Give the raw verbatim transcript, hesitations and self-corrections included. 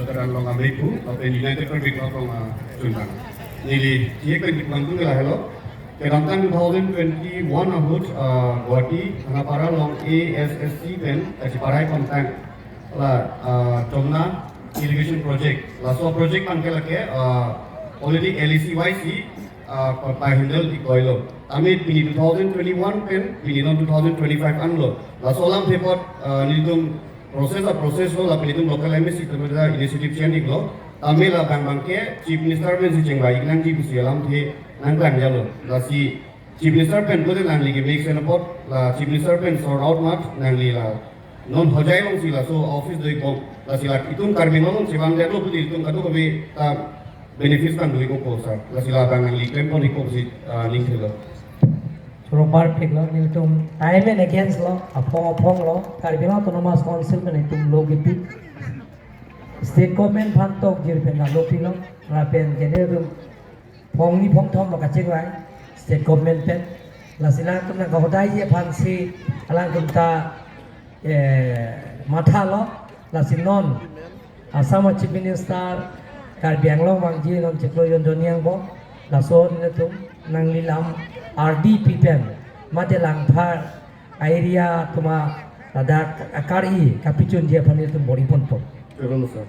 Karan long amripu, lapen United Karbi Club long, ah, chuntang. Neli, ye pen di pangtung lahelo. Kedamtang two thousand twenty-one ahut, ah, Guwahati, Khanapara long A S S C pen, kachiparai kontang. La, ah, Chomna Irrigation Project. Laso project abangke lake, ah, already L A C Y C, ah, pa, pa handle di koilo. Tame pini two thousand twenty-one pen, pini non two thousand twenty-five anlo. Laso alamthe apot, ah, nelitum process a process lo, lapen itum local M A C atum ta initiative chengiklo. Tame labang abangke Chief Minister pensi chingvai-ik nangji pusi alamthe nangklangjalo. Lasi Chief Minister pen pulote nangli ke make sense apot, la Chief Minister pen sort out mat nangli la non hojai alongsi laso office do-ikbom. Lasi la itum Karbi Anglong along chevangdetlo pulote itum kadokave ta benefits abang do-ikpo sir. Lasi labang nangli klempon-ikpo pusi, ah, ningthelo. Choro parpik lo, nelitum time and against lo, aphong aphong lo, Karbi Anglong Autonomous Council pen itum lo kipi. State government aphan tokjir pen lo pilo, lapen ke nelitum phongni phongthom lo kachingvai, state government pen. Lasi alangtum nangkahodai aphansi, alangtum ta, eh, mathalo, lasi non Assam Chief Minister, Karbi Anglong vangji non chiklo jon doni angbong, laso nelitum nangli lam R D P pen, mate Langpher area atum ladak akar-i kapachunji aphan nelitum bor-iponpo. Choro sir.